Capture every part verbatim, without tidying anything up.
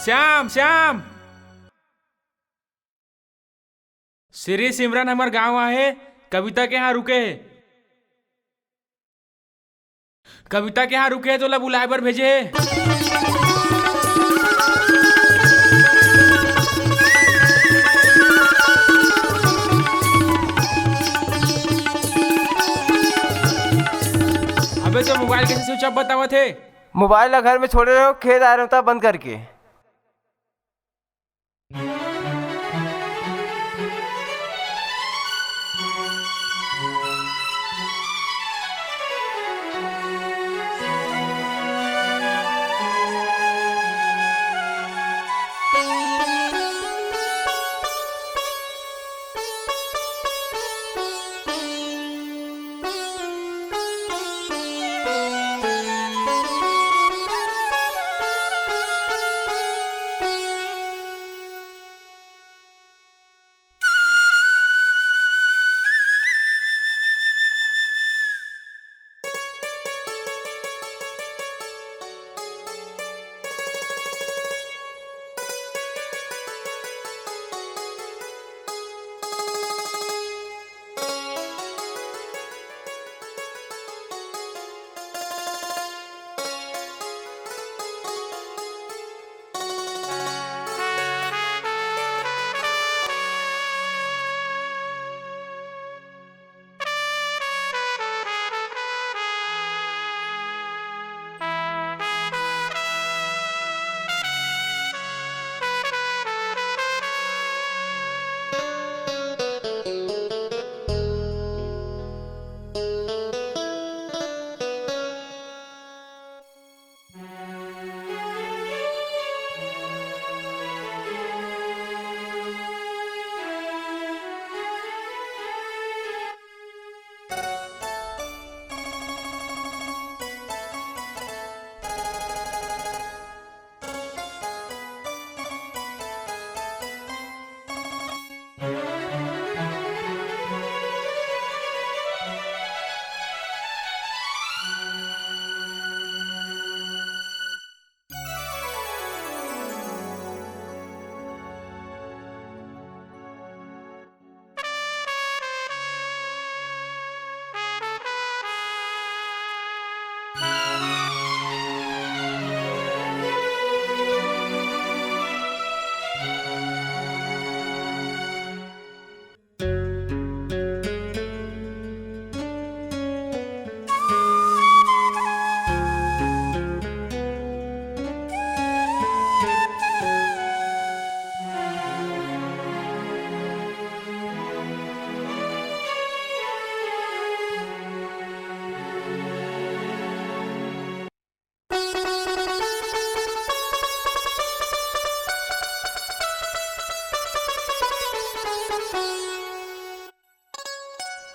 श्याम, श्याम। श्री सिमरन हमर गांव आहे, कविता के यहाँ रुके हे। कविता के यहाँ रुके हे, तोला बुलाए बर भेजे हे। अबे तो मोबाइल कैसे स्विच ऑफ बतावत हे? मोबाइल ला घर में छोड़े रहो, खेत आए रहो त बंद करके।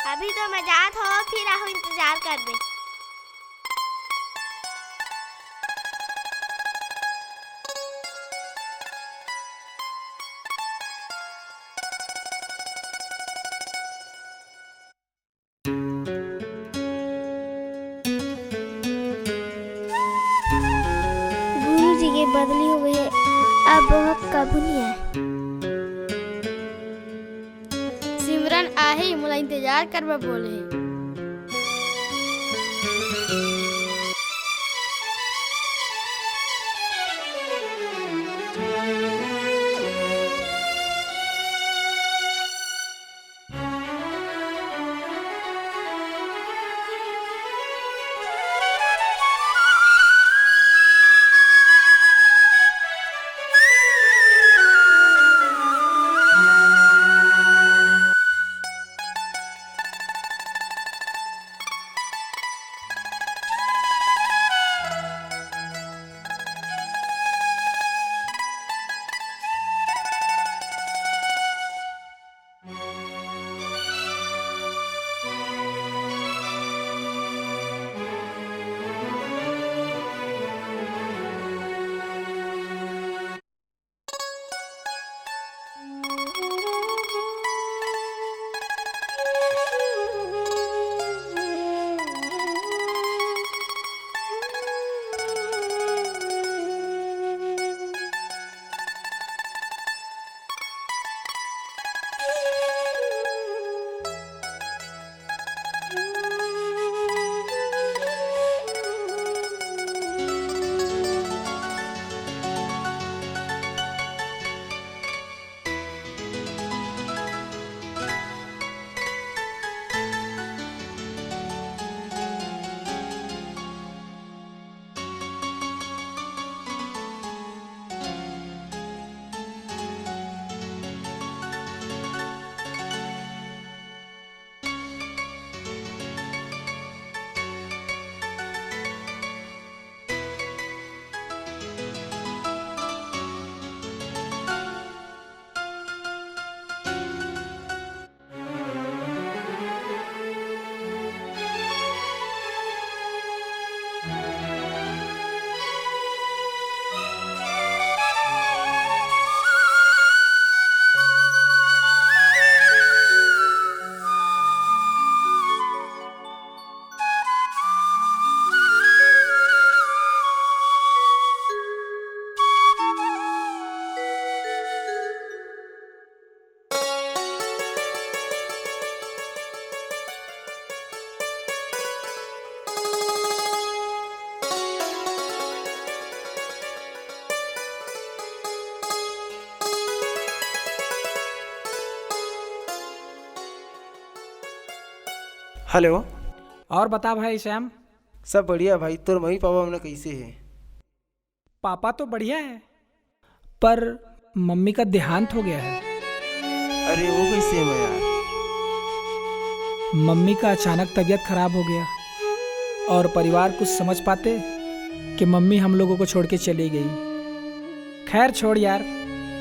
अभी तो मैं जात हव, फिर आहू, इंतजार करबे। गुरु जी के बदली हो गई है, अब वो कभू नहीं आए। सिमरन आहे, मोला इंतजार करबा बोले। हेलो। और बता भाई श्याम। सब बढ़िया भाई, तोर मम्मी पापा मन कैसे है? पापा तो बढ़िया है, पर मम्मी का देहांत हो गया है। अरे, वो कैसे है यार? मम्मी का अचानक तबीयत खराब हो गया और परिवार कुछ समझ पाते कि मम्मी हम लोगों को छोड़ के चली गई। खैर छोड़ यार,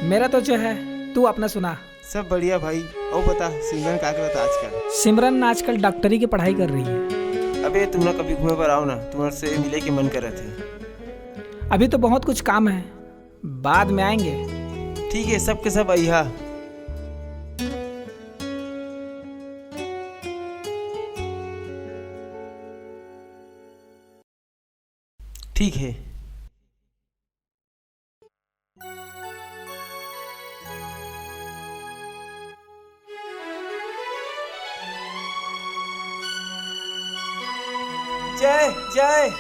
मेरा तो जो है, तू अपना सुना। सब बढ़िया भाई। और बता, सिमरन का करत आजकल? सिमरन आजकल डॉक्टरी की पढ़ाई कर रही है। अबे, तुम ना कभी घूमे पर आओ ना, तुम्हारे से मिले के मन करत है। अभी तो बहुत कुछ काम है, बाद में आएंगे। ठीक है, सबके सब अइहा। ठीक है। जय जय।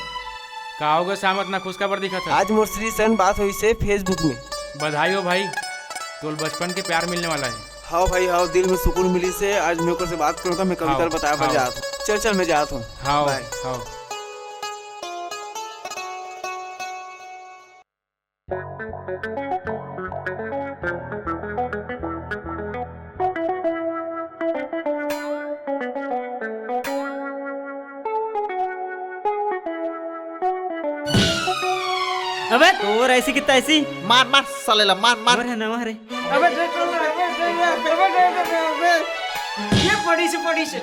का हो गए सामत, ना खुश खबर दिखत है? आज मोर श्री सन बात होइसे Facebook में। बधाई हो भाई, तोल बचपन के प्यार मिलने वाला है। हाँ भाई, हाँ, दिल में सुकून मिली से। आज मैं ओकर से बात करूँगा, मैं कविता हाँ, बताए बर हाँ। जात हूँ। चल चल, मैं जात हूँ। हाँ, बाय। हाँ। अबे तोर ऐसी की तैसी। मार मार साले ला, मार मार। अरे ना मारे। अबे ये पड़ी से, पड़ी से।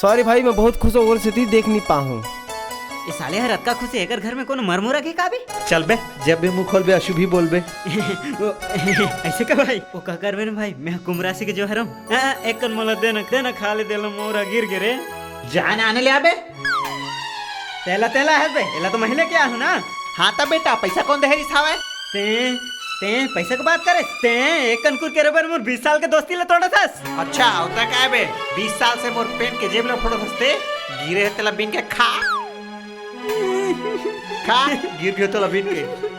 सॉरी भाई, मैं बहुत खुश हूँ, ओकर सेती देख नहीं पाहूँ। ये साले हर अतका खुश है, एकर घर में कोनो मरमुरा के का बे? चल बे, जब भी मुंह खोलबे अशुभ ही बोलबे। ओ, ऐसे का भाई? ओ का करबे न भाई, मैं कुंभ राशि के जो हरम। आ, एक कन मोला देना, देना खा ले देला मोरा गिर गिरे। जान आने ले आबे। तेला तेला है बे, एला तो महीने क्या हूँ ना। हाँ त बेटा, पैसा कौन दे रिस हावय? ते, ते पैसा के बात करे? ते एक कनकुर के रबर मोर बीस साल के दोस्ती ले तोड़ा थस। अच्छा, होता का है बे? बीस साल से मोर पेंट के जेब ले फोड़ो थस ते, गिरे है तेला बीन के खा। खा, गिर गयो तेला बीन के।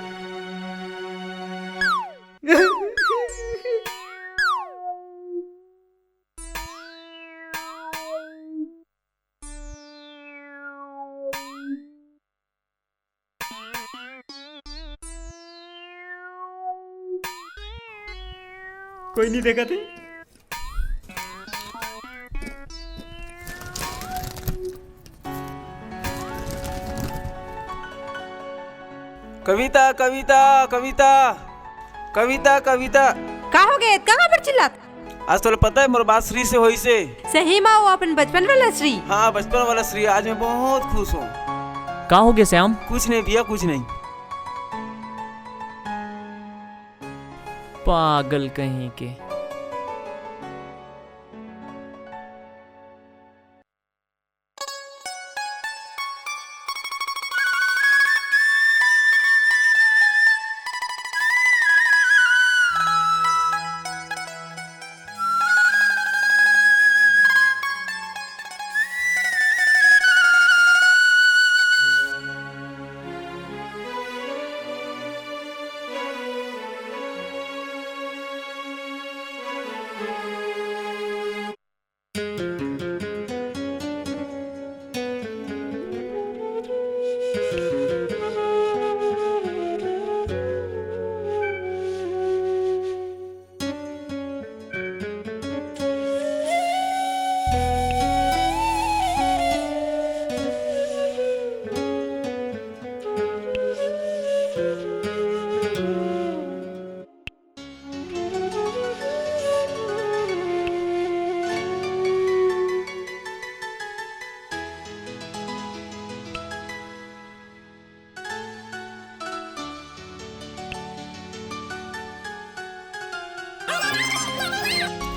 कोई नहीं देखा थे। कविता, कविता, कविता, कविता, कविता। का हो गए? कहाँ पर चिल्लात? आज तोला पता है मोर बात श्री से होइसे? सही मा वो अपन बचपन वाला श्री? हाँ, बचपन वाला श्री। आज मैं बहुत खुश हूँ। का हो गया श्याम? कुछ नहीं भैया, कुछ नहीं। पागल कहीं के।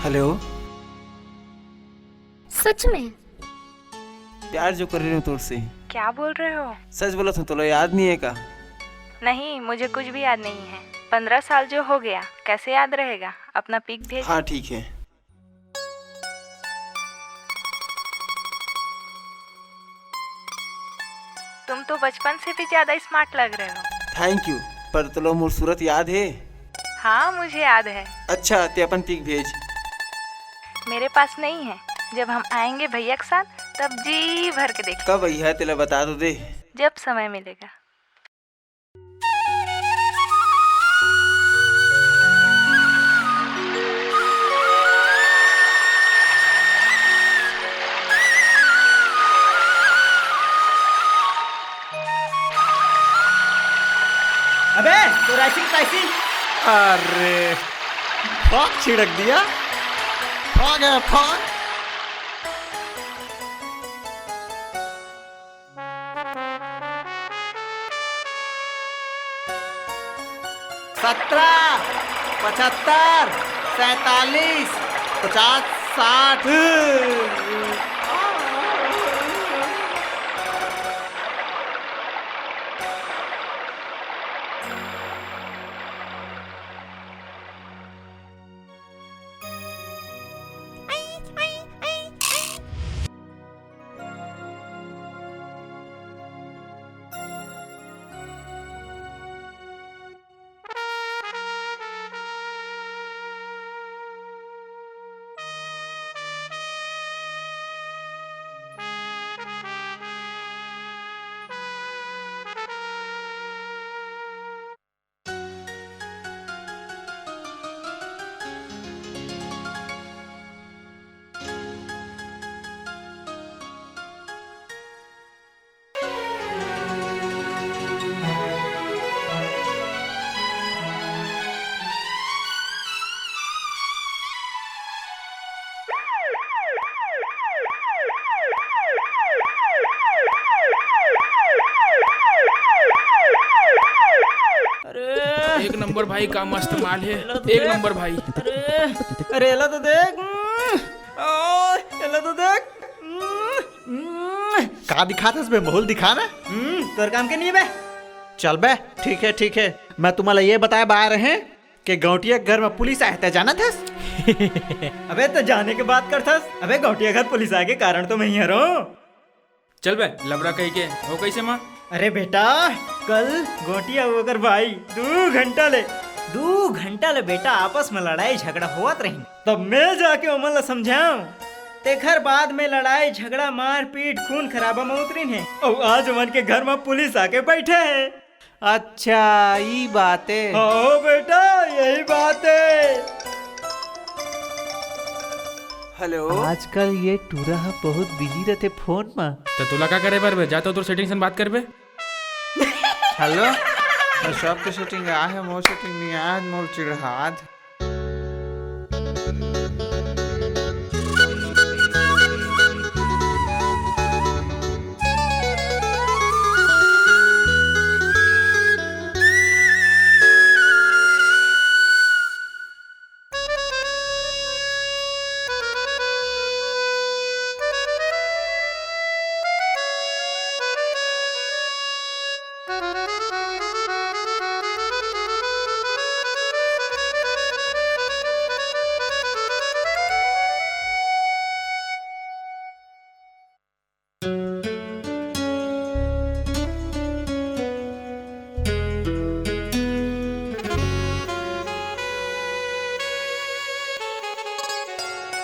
हेलो। सच में? प्यार जो कर रही हूँ तोर से। क्या बोल रहे हो? सच बोला था, तोला याद नहीं है का? नहीं, मुझे कुछ भी याद नहीं है। पंद्रह साल जो हो गया, कैसे याद रहेगा? अपना पिक भेज। हाँ, ठीक है। तुम तो बचपन से भी ज्यादा स्मार्ट लग रहे हो। Thank you. पर तोला मोर सूरत याद है? हाँ, मुझे याद है। अच्छा, ते अपन पिक भेज। मेरे पास नहीं है, जब हम आएंगे भैया के साथ, तब जी भर के देखेंगे। कब भैया, तेला बता दो दे। जब समय मिलेगा। अबे, तो राइसिंग, राइसिंग। अरे, फॉग छिड़क दिया। फॉग है, फॉग। सत्रह, पचहत्तर, सैंतालीस, पचास, साठ। अरे, एक नंबर भाई, का मस्त माल है। एक नंबर भाई। अरे, अरे, एला तो देख। हम्म, ओ, एला तो देख। हम्म, हम्म। का दिखात हस बे? माहौल दिखा ना। हम्म, तोर काम के नहीं बे। चल बे, ठीक है, ठीक है। मैं तुम्हाला ये बताए बार रहे कि गौटिया के घर में पुलिस आए, ते जानत हस? अबे, तो जाने के बात करथस। अबे, गौटिया घर पुलिस आए के कारण तो मैं ही हरों। चल बे, लबरा कही के, वो कैसे माँ? अरे बेटा, कल गौटिया अउ ओकर भाई दू घंटा ले, दू घंटा ले बेटा आपस में लड़ाई झगड़ा होवत रहिन। तब मैं जाके ओमन ला समझाऊं, तेखर बाद में लड़ाई झगड़ा, मारपीट, खून खराबा में उतरिन हे। अउ आज ओमन के घर में पुलिस आके बैठे हे। अच्छा, ई बात हे। हाँ बेटा, यही बात हे। हेलो। आजकल ये टूरा ह बहुत बिजी रथे फोन म। त तोला का करे बर बे? जा तो तोर सेटिंग से बात कर बे। हेलो, मैं सबके सेटिंग आए हे, मोर सेटिंग नहीं आए, मोर चिढ़ात।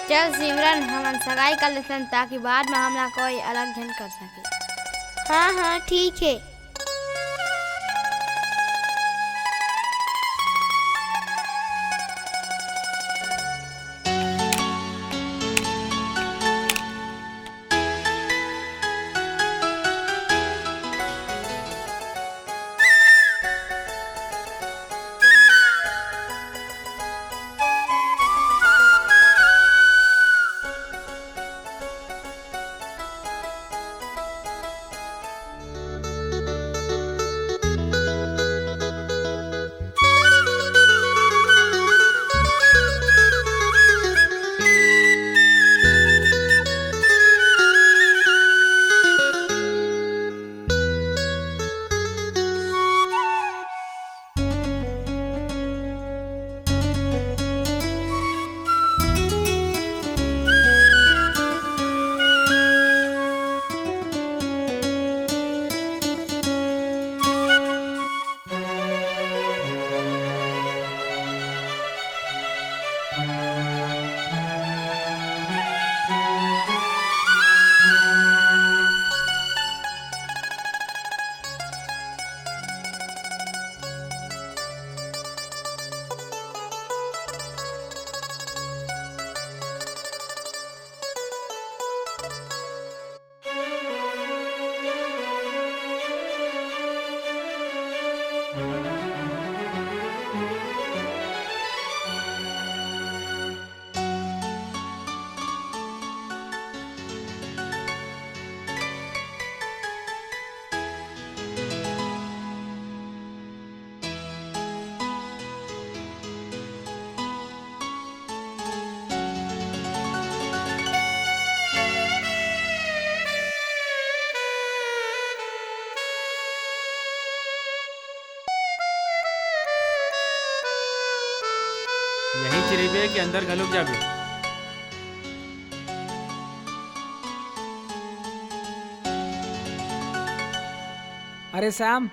चल सिमरन, हमन सगाई कर लेथन, ताकि बाद में हमला कोई अलग झन कर सके। हाँ, हाँ, ठीक हे। यहीं चिरइबे कि अंदर घलोक जाबे? अरे श्याम,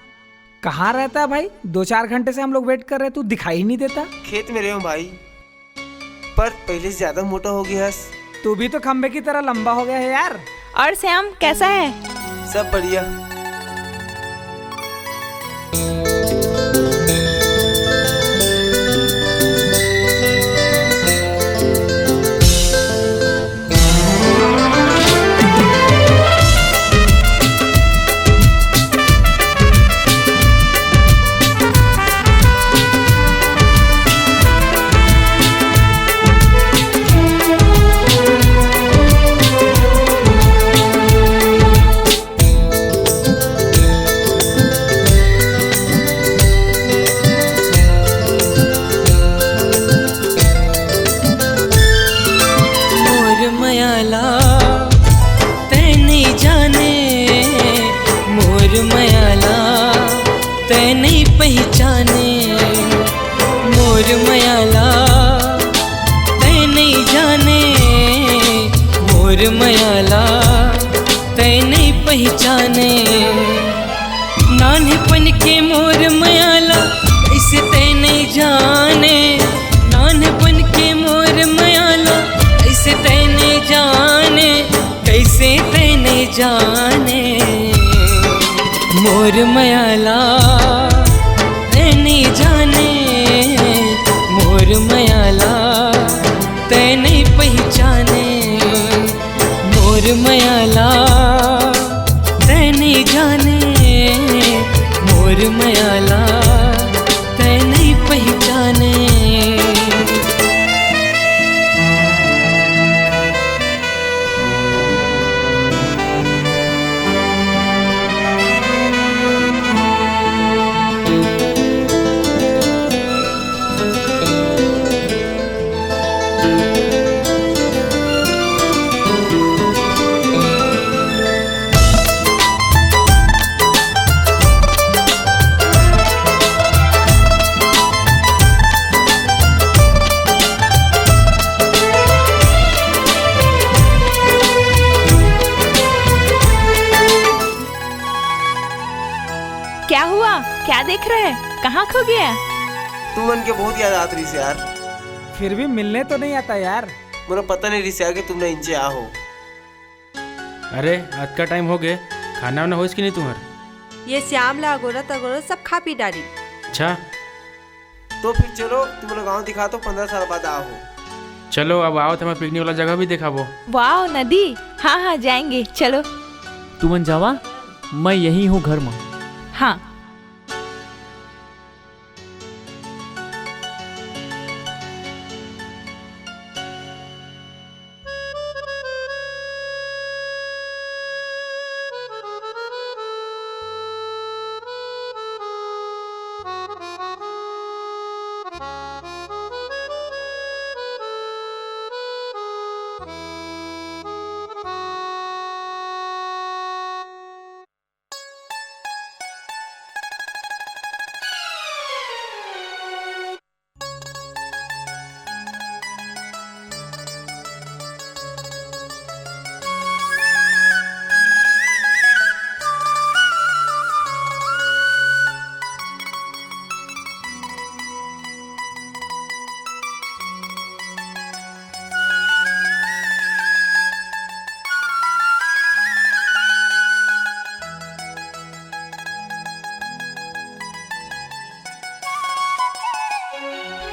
कहाँ रहता है भाई? दो चार घंटे से हम लोग वेट कर रहे, तू दिखाई ही नहीं देता। खेत में रहे हूँ भाई, पर पहले से ज्यादा मोटा हो गया हस। तू भी तो खंबे की तरह लंबा हो गया है यार। और श्याम कैसा है? सब बढ़िया। मोर मयाला तै नइ जाने, मोर मयाला तै नइ पहिचाने, मोर मयाला तै नइ जाने, मोर मयाला तै नइ पहिचाने। नान्हेपन के मोर मयाला कइसे तै नइ जाने, नान्हेपन के मोर मयाला कइसे तै नइ जाने, कइसे तै नइ जाने। मोर मयाला तै नइ जाने, मोर मयाला तै नइ पहिचाने। मोर मयाला तै नइ जाने, मोर मयाला तै नइ पहिचाने। क्या हुआ? क्या देख रहे हैं? कहाँ खो गया? तुमन के बहुत याद आत रहिस यार। फिर भी मिलने तो नहीं आता यार। मोला पता नहीं रहिस यार कि तुमन इंचे आ हो। अरे, अतका टाइम हो गए, खाना वाना होइस कि नहीं तुम्हार? ये श्याम ला अगोरत अगोरत सब खा पी डारी। अच्छा। तो फिर चलो, तुमन ला गाँव दिखा तो, पंद्रह साल बाद आ हो। चलो, अब आओ तो हमें पिकनिक वाला जगह भी दिखाबो। वाओ, नदी। हाँ, हाँ, जाएंगे, चलो। तुमन जावा, मैं यही हूँ घर में। हाँ।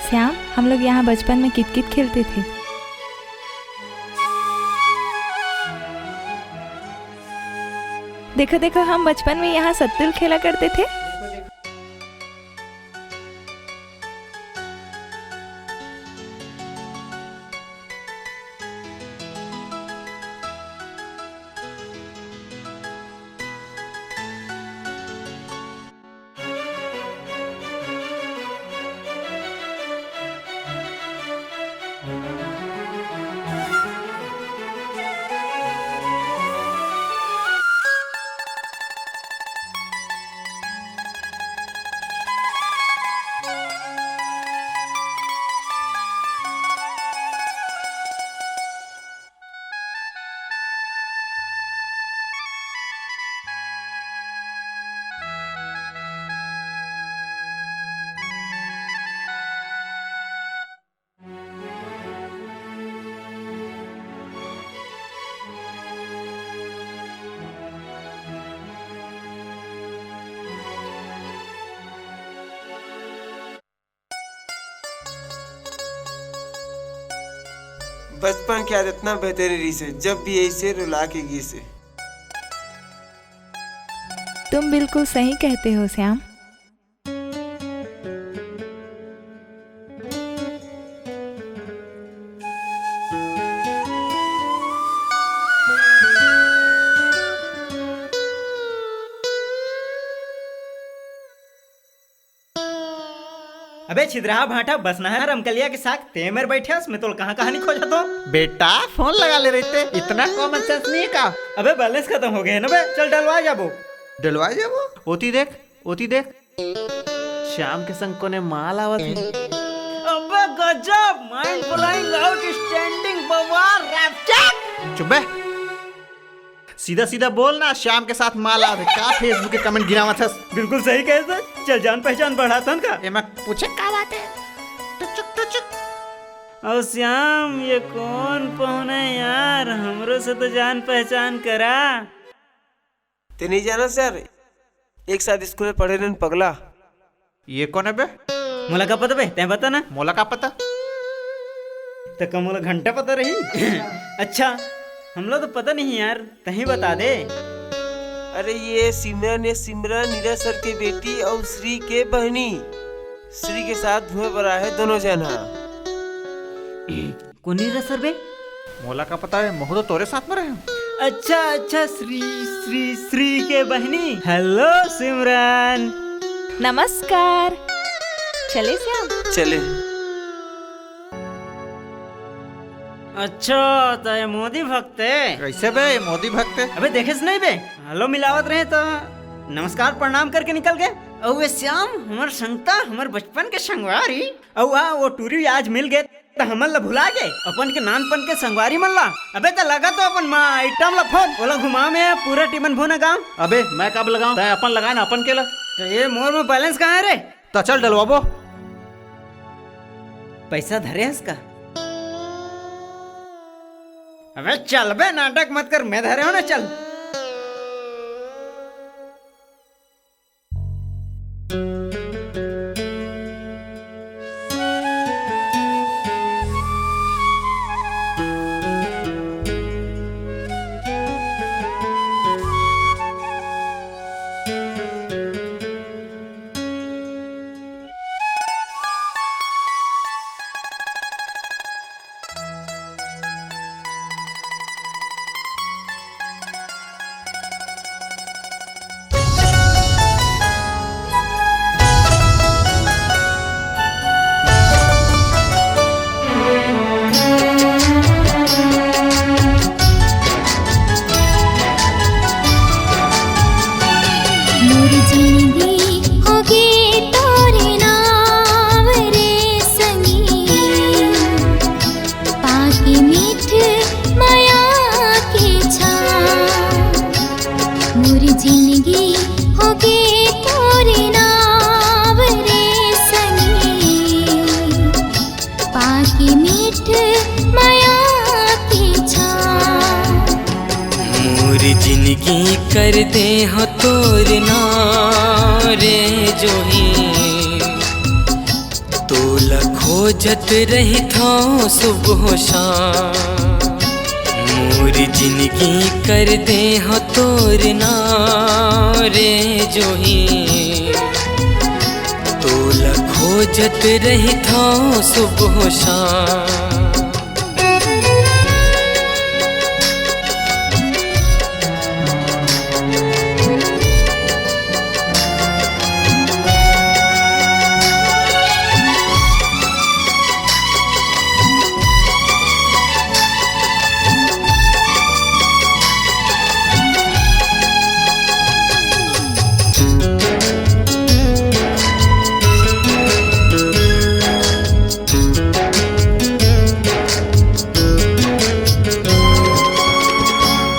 श्याम, हम लोग यहाँ बचपन में कितकित खेलते थे। देखो, देखो, हम बचपन में यहाँ सत्तुल खेला करते थे। बचपन के याद इतना बेहतरीन रहिस हे, जब भी ऐसे रुला के गिस हे। तुम बिल्कुल सही कहते हो, श्याम। अबे छिदराहा भांटा, बसनाहा रमकलिया के साग, ते मेर बइठे हस, मैं तोला कहाँ कहाँ नहीं खोजत हों। बेटा, फोन लगा ले रहिते, इतना common sense नहीं हे का? अबे balance खतम हो गे हे ना बे, चल डलवा जाबो। डलवा जाबो? ओती देख, ओती देख, श्याम के संग कोने माल आवत हे। अबे गजब, mind blowing, outstanding, बवाल, रैपचैक। चुप बे। सीधा सीधा बोल ना, श्याम के साथ माल आवत हे, का Facebook के comment गिनावत हस? बिल्कुल सही कहे सर, चल जान पहचान बढ़ाथन का। एमा पूछे का बात हे? टुचुक टुचुक। अउ श्याम, ये कौन पहुना हे यार, हमरो से तो जान पहचान करा। ते नहीं जाना सर, एक साथ स्कूल में पढ़े रहेन पगला। ये कोन हे बे? मोला का पता बे, तैं बता ना। मोला का पता? त का मोला घंटा पता रही? अच्छा, हमला तो पता नहीं यार, तहीं बता दे। अरे ये सिमरन, ये सिमरन नीरज सर के बेटी अउ श्री के बहनी। श्री के साथ घूमे बर आए हे दोनों झन हा। कोन नीरज सर बे? मोला का पता हे, महूं तो तोरे साथ में रहेंव। अच्छा, अच्छा, श्री, श्री, श्री के बहनी। Hello सिमरन। नमस्कार। चले श्याम? चले। अच्छा, त ये मोदी भक्त हे। कइसे बे, मोदी भक्त हे? अबे देखेस नहीं बे, hello मिलावत रहेंव त नमस्कार प्रणाम करके निकल गे। अउ ये श्याम हमर संगता, हमर बचपन के संगवारी। अउ आ, वो टूरी आज मिल गे। त हमन ल भुला गे? अपन के नानपन के संगवारी मन ला। अबे त लगा तो अपन माँ आइटम ला फोन, ओला घुमा में पूरा टीमन भोना गाँव। अबे मैं काबर लगाऊं? तैं अपन लगा ना अपन के ला। त ये मोर में balance कहाँ हे रे? त चल डलवाबो। पैसा धरे हस का? अबे चल बे, नाटक मत कर, मैं धरे हों ना, चल। मोर जिंदगी होगे तोरे नाम रे संगी, पाके मीठ मया के छाँव। मोर जिंदगी होगे तोरे नाम रे संगी, पाके मीठ मया के छाँव। मोर जिंदगी कर दे हों तोर नाम रे जोही, तोला खोजत रहिथों सुबह शाम। मोर रे जिंदगी कर दे हो तोर नाम रे जोही, तोला खोजत रहिथौं सुबह शाम।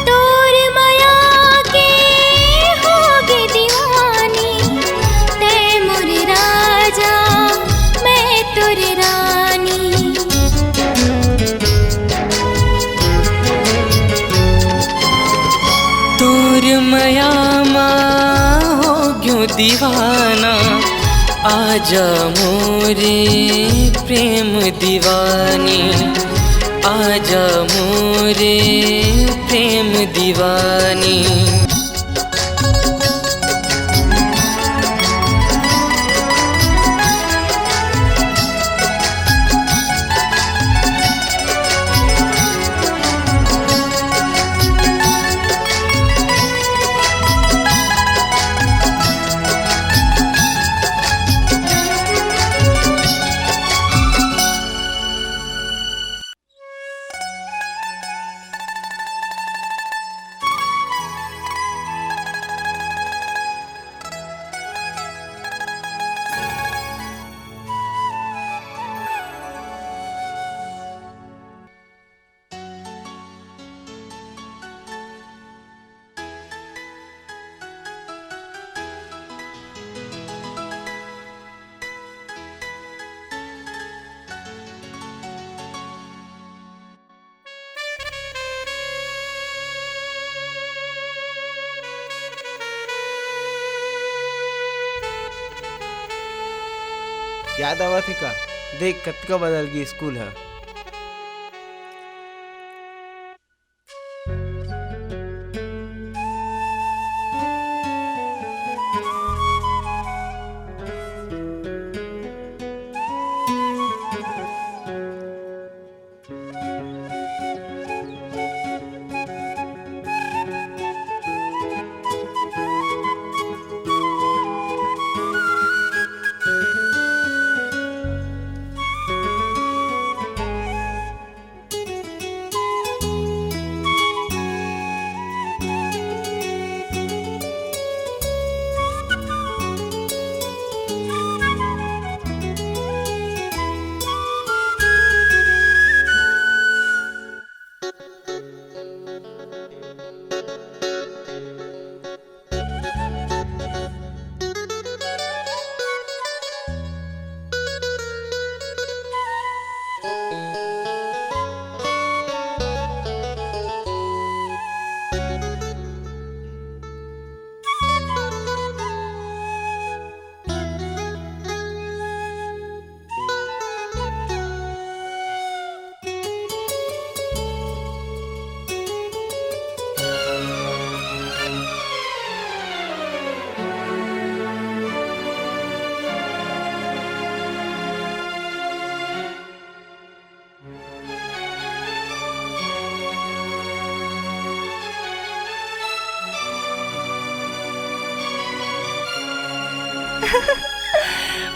तोर मया के होगे दीवानी, तै मोर राजा, मैं तोर रानी। तोर मया मा हो ग्यों दीवाना, आजा मोरे प्रेम दीवानी, आजा मोरे प्रेम दीवानी। याद आवत हे का? देख, कतका बदल गे स्कूल ह।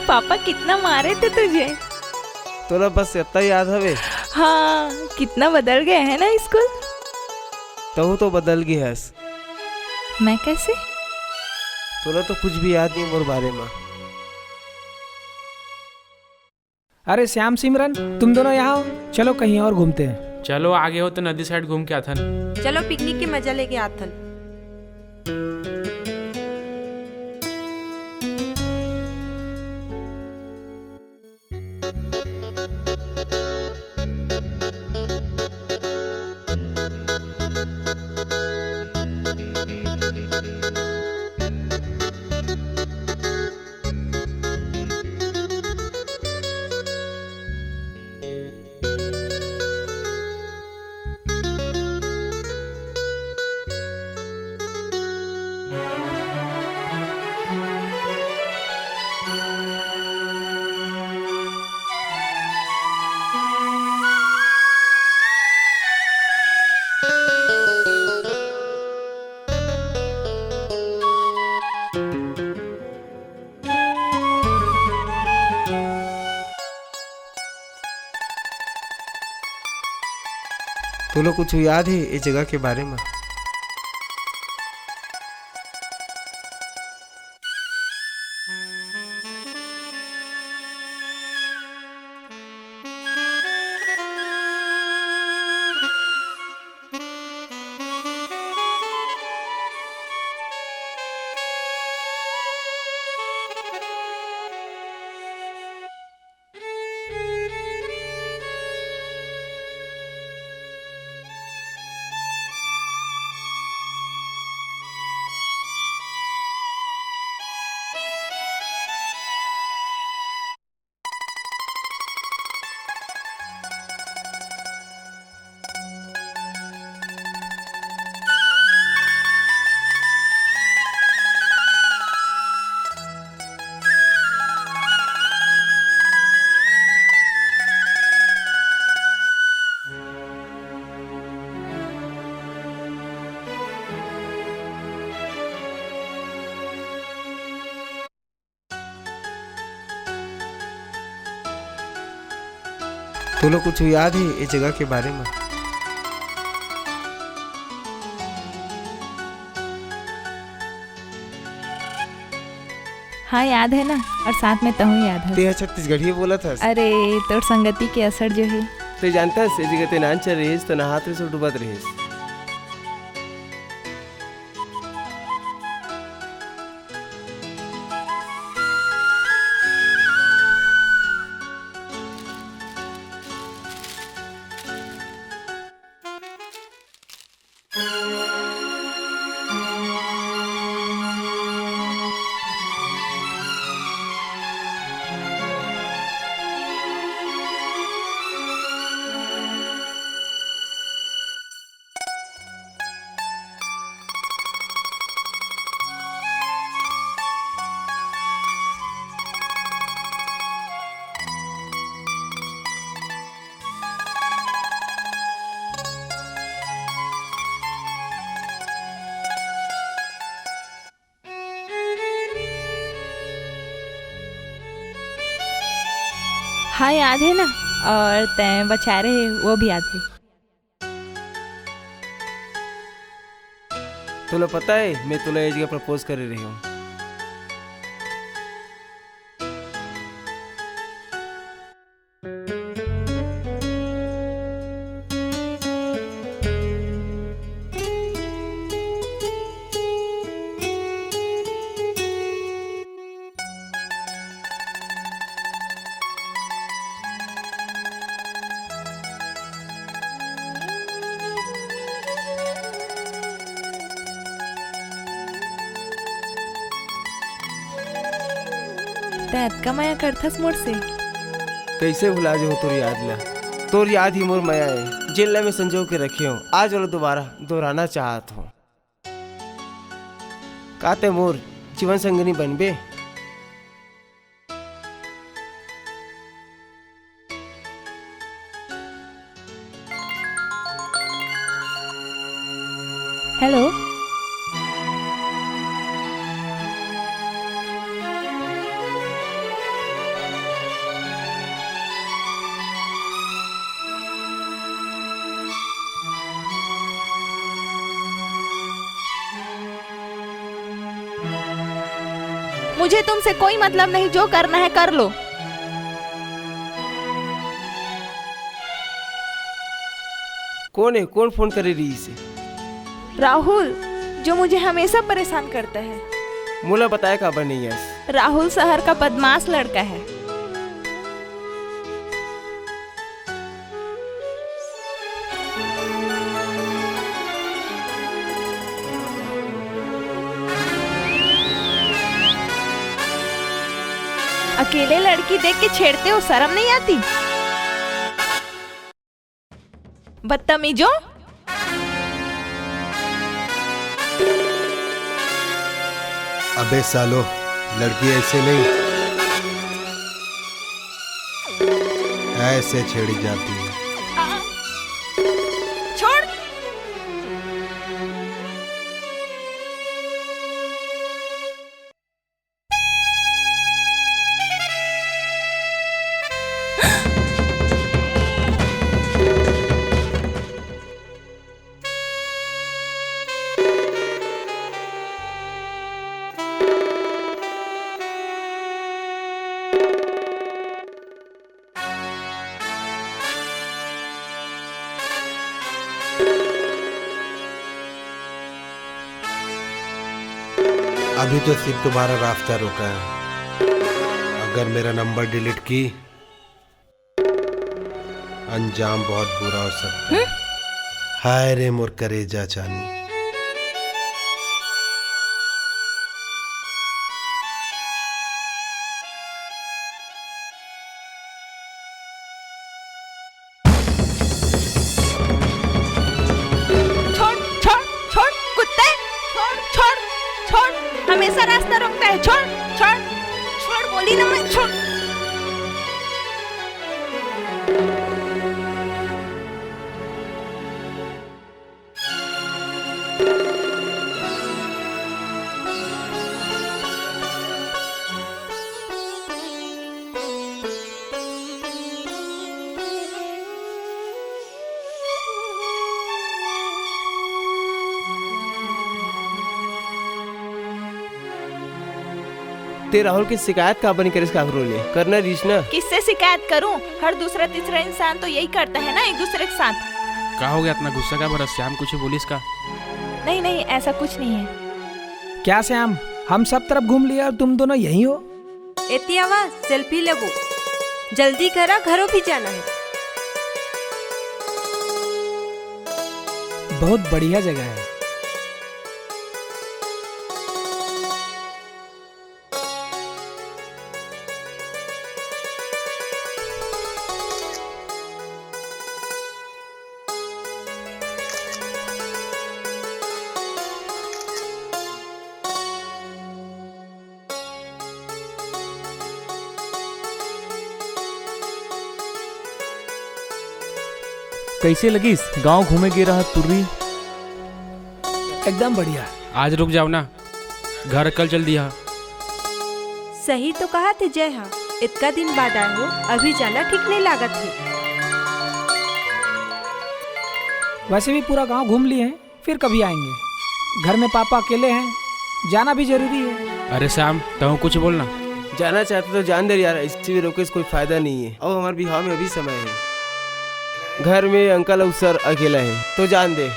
पापा कितना मारे थे तुझे? तोला बस इतना याद हवे? हाँ, कितना बदल गए हैं ना स्कूल। तहू तो बदल गई हस। मैं कैसे? तोला तो कुछ भी याद नहीं मोर बारे में। अरे श्याम सिमरन, तुम दोनों यहाँ हो, चलो कहीं और घूमते हैं। चलो, आगे हो तो नदी साइड घूम के आथन। चलो, पिकनिक के मजा लेके आथन। तोला कुछ याद हे ए जगह के बारे म? तोला कुछ याद हे ए जगह के बारे म? हाँ, याद हे ना, अउ साथ में तहूँ याद हस। तें ह छत्तीसगढ़िया बोलत हस। अरे, तोर संगति के असर जो हे। तें जानत हस, ए जगह तें नान चल रहिस, त नहात रहिस अउ डूबत रहिस। हाँ, याद हे ना, अउ तें बचा रहे, वो भी याद हे। तोला पता हे, मैं तोला ए जगह propose करे रहे हँव। तें अतका मया करथस मोर से? कइसे भुला जाहूँ तोर याद ला? तोर याद ही मोर मया ए, जेन ला मैं संजो के रखे हँव। आज ओला दोबारा दोहराना चाहत हँव। का तें मोर जीवन संगनी बनबे? Hello। मुझे तुमसे कोई मतलब नहीं, जो करना है कर लो। कोन हे? कोन फोन करे रहिस हे? राहुल, जो मुझे हमेशा परेशान करता है। मोला बताए काबर नइ आस? राहुल शहर का बदमाश लड़का है। अकेले लड़की देख के छेड़ते हो, शर्म नहीं आती? बदतमीजों। अबे सालो, लड़की ऐसे नहीं, ऐसे छेड़ी जाती है। छोड़। अभी तो सिर्फ तुम्हारा रास्ता रोका है। अगर मेरा नंबर डिलीट की, अंजाम बहुत बुरा हो सकता है। हाय रे मोर करेजा चानी। छोड़, छोड़, छोड़, कुत्ते, छोड़, छोड़, छोड़, हमेशा रास्ता रोकता है। छोड़, छोड़, छोड़, बोली ना मैं, छोड़। ते राहुल की शिकायत काबर नहीं करिस काकरो ले? करना रहिस ना। किससे शिकायत करूं? हर दूसरा तीसरा इंसान तो यही करता है ना एक दूसरे के साथ। का हो गया, इतना गुस्सा का भरा? श्याम कुछ बोलिस का? नहीं, नहीं, ऐसा कुछ नहीं है। क्या श्याम, हम सब तरफ घूम लिए और तुम दोनों यहीं हो? एती आवा, सेल्फी लेबो। जल्दी करा, घरों भी जाना है। बहुत बढ़िया जगह है। कैसे लगिस गांव घूमे गे रहा टुर्री? एकदम बढ़िया। आज रुक जाओ ना, घर कल चल दिया। सही तो कहा थे जय हा, इतका दिन बाद आए हो, अभी जाना ठीक नहीं लागत है। वैसे भी पूरा गांव घूम लिए हैं, फिर कभी आएंगे। घर में पापा अकेले हैं, जाना भी जरूरी है। अरे श्याम, तू कुछ बोलना। जाना चाहते तो जान दे यार, इसी में रोके से कोई फायदा नहीं है। अब हमारे बिहाव में अभी समय है। घर में अंकल और सर अकेला है, तो जान दे।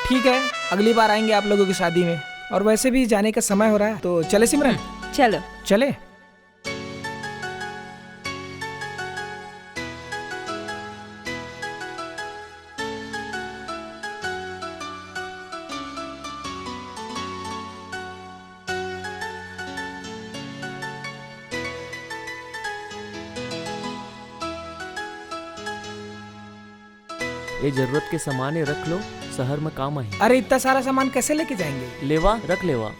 ठीक है, अगली बार आएंगे आप लोगों की शादी में। और वैसे भी जाने का समय हो रहा है, तो चले सिमरन? चलो। चले। ये जरूरत के सामान ये रख लो, शहर में काम आही। अरे, इतना सारा सामान कैसे लेके जाएंगे? लेवा, रख लेवा।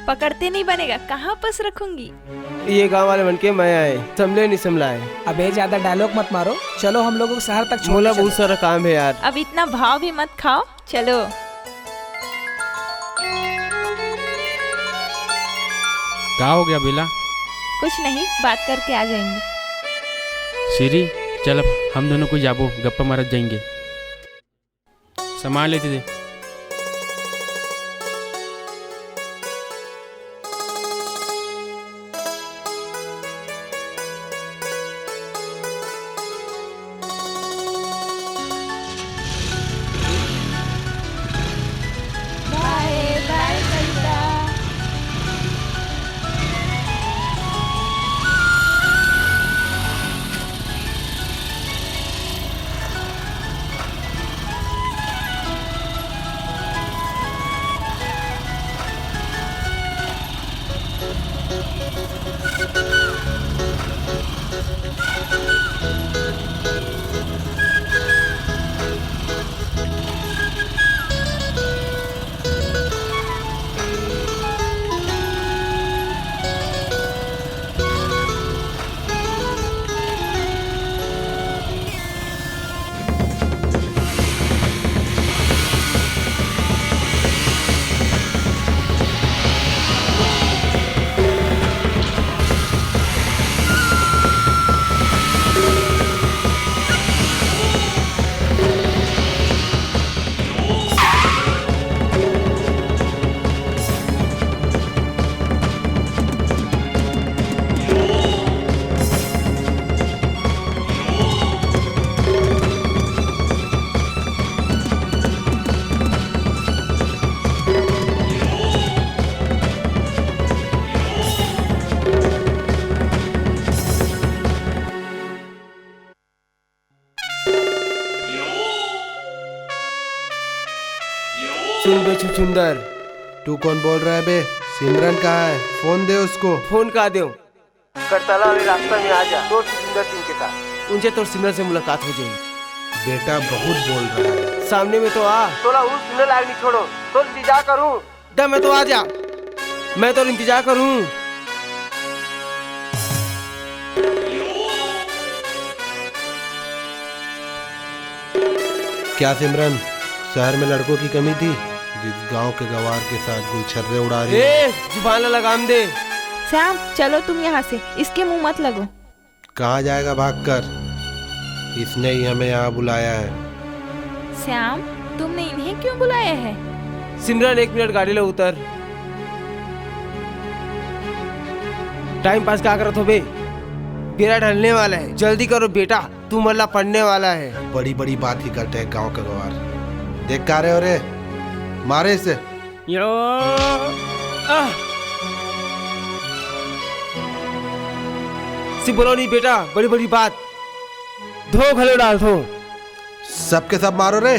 पकड़ते नहीं बनेगा, कहाँ पस रखूंगी? ये गांव वाले मन के मया है, संभले नहीं संभला है। अबे, ज्यादा डायलॉग मत मारो, चलो हम लोगों को शहर तक छोड़ मोला के बहुत चलो। सारा काम है यार। अब इतना भाव भी मत खाओ, चलो। का हो गया बेला? कुछ नहीं, बात करके आ जाएंगे। सीरी, चल अब हम दोनों को जाबो, गप्पा मारत जाएंगे। सामान लेते दे। बाय बाय कविता। सुन बे छुछुंदर। तू कौन बोल रहा है बे? सिमरन कहाँ है? फोन दे उसको। फोन का देव? करताला वाले रास्ता में आ जा, तोर छुछुंदर सिंह के साथ। उनसे तोर सिमरन से मुलाकात हो जाएगी। बेटा बहुत बोल रहा है। सामने में तो आ। तोला उस सुने लायक नहीं छोड़ो, तो इंतजार करूं। दा, मैं तो आ जा, मैं तो इंतजार करूं। क्या सिमरन, शहर में लड़कों की कमी थी, जिस गांव के गवार के साथ गुलछर्रे उड़ा रही है? ए, जुबान ला लगाम दे। श्याम, चलो तुम यहाँ से, इसके मुंह मत लगो। कहाँ जाएगा भागकर? इसने ही हमें यहाँ बुलाया है। श्याम, तुमने इन्हें क्यों बुलाया है? सिमरन, एक मिनट गाड़ी ले उतर। टाइम पास का करत हो बे? बेरा ढलने वाला है, जल्दी करो बेटा, तू मरला पड़ने वाला है। बड़ी बड़ी बात ही करते हैं गांव का गवार। देख का रहे हो रे, मारे इसे। यो, आह। सिर्फ बोलो नहीं बेटा, बड़ी बड़ी बात। धो घलो डाल दो। सबके सब मारो रे।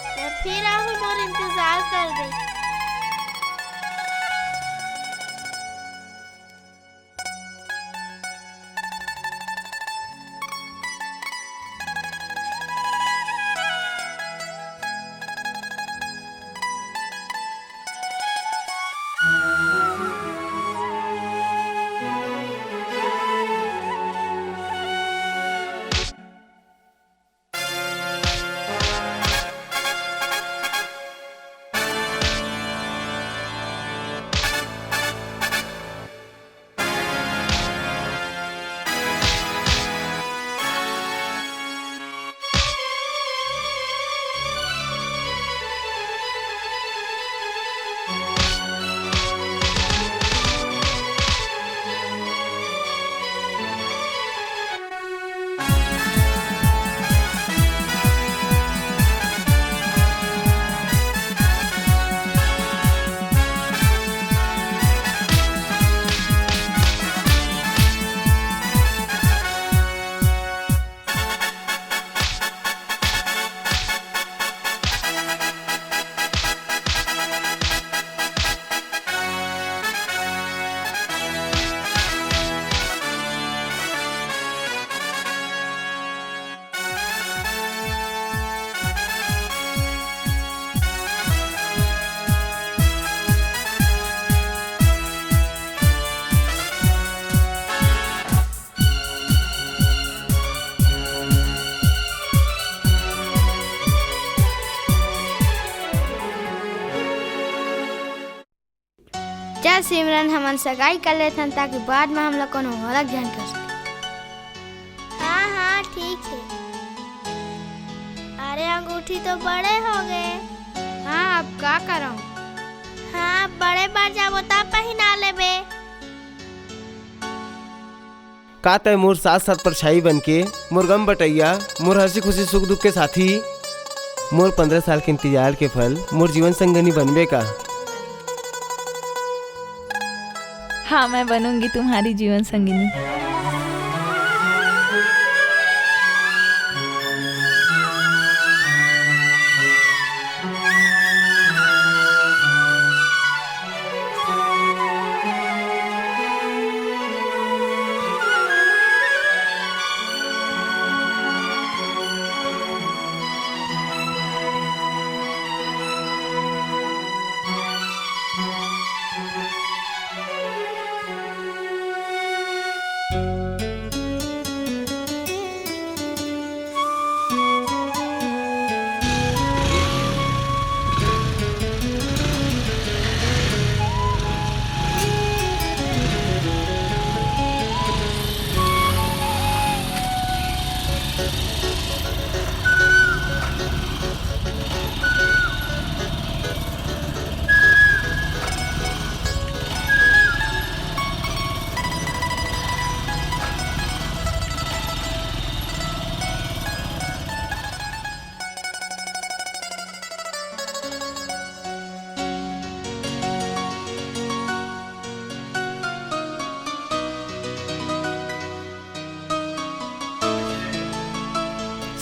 मैं फिर आहूँ, मोर इंतजार कर दे। चल सिमरन, हमन सगाई कर लेथन, ताकि बाद में हमला कोनो अलग झन कर सके। हाँ, हाँ, ठीक है। अरे, अंगूठी तो बड़े हो गए। हाँ, अब का करंव? हाँ, बड़े बर जाबो, तब पहिना लेबे। का तैं मोर साथ साथ परछाई बनके, मोर गम बटइया, मोर हंसी खुशी सुख दुख के साथी, मोर पंद्रह साल के इंतजार के फल, मोर जीवन संगनी बनबे का? हाँ, मैं बनूंगी तुम्हारी जीवन संगिनी।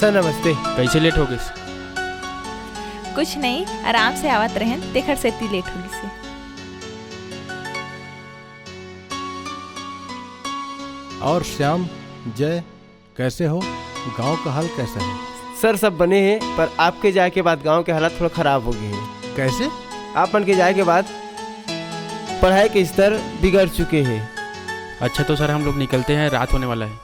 सर नमस्ते। कैसे लेट हो गइस? कुछ नहीं, आराम से आवत रहेन, तेखर सेती लेट हो गइस हे। और श्याम, जय, कैसे हो? गांव का हाल कैसा है? सर, सब बने हे, पर आपके जाए के बाद गांव के हालत थोड़ा खराब हो गए हे। कैसे? आप मन के जाए के बाद पढ़ाई के स्तर बिगड़ चुके हे। अच्छा तो सर, हम लोग निकलते हैं, रात होने वाला है।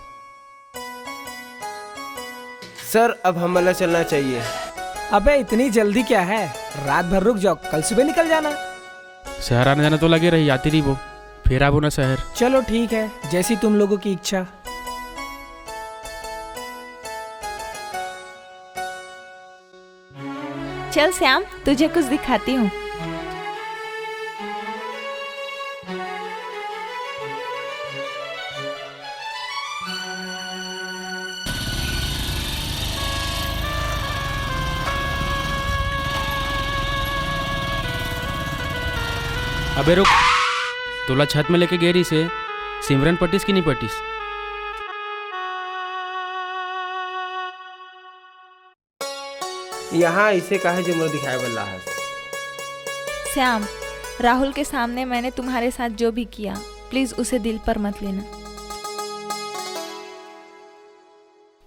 सर, अब हमन ला चलना चाहिए। अबे, इतनी जल्दी क्या है? रात भर रुक जाओ, कल सुबह निकल जाना। शहर आना जाना तो लगे रही, आती रहिबो, फिर आबो ना शहर। चलो ठीक है, जैसी तुम लोगों की इच्छा। चल श्याम, तुझे कुछ दिखाती हूँ। अबे रुक, तोला छत में लेके गे रहिस हे, सिमरन पटिस कि नहीं पटिस? यहाँ इसे काहे जो मोला दिखाए बर लाहस? श्याम, राहुल के सामने मैंने तुम्हारे साथ जो भी किया, प्लीज उसे दिल पर मत लेना।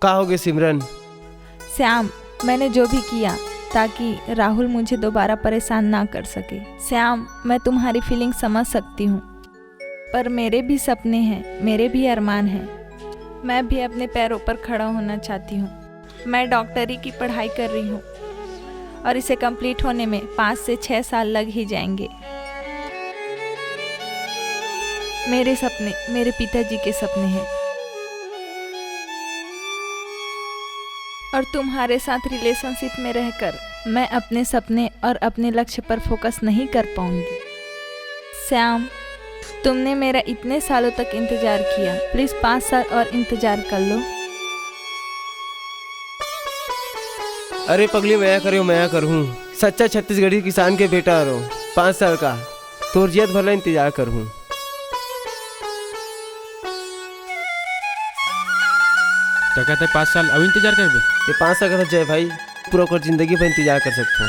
का हो गए सिमरन? श्याम, मैंने जो भी किया ताकि राहुल मुझे दोबारा परेशान ना कर सके। श्याम, मैं तुम्हारी फीलिंग समझ सकती हूँ, पर मेरे भी सपने हैं, मेरे भी अरमान हैं। मैं भी अपने पैरों पर खड़ा होना चाहती हूँ। मैं डॉक्टरी की पढ़ाई कर रही हूँ और इसे कंप्लीट होने में पाँच से छह साल लग ही जाएंगे। मेरे सपने मेरे पिताजी के सपने हैं और तुम्हारे साथ रिलेशनशिप में रहकर मैं अपने सपने और अपने लक्ष्य पर फोकस नहीं कर पाऊंगी। श्याम, तुमने मेरा इतने सालों तक इंतजार किया, प्लीज पाँच साल और इंतजार कर लो। अरे पगली, मया करियो, मया करहूँ। सच्चा छत्तीसगढ़ी किसान के बेटा हरो, पाँच साल का, तोर जियत भर ला इंतजार करहूँ। त कहते पाँच साल अउ इंतजार करबे? ये पाँच साल का था जय भाई, पूरा ओकर जिंदगी भर इंतजार कर सकथों।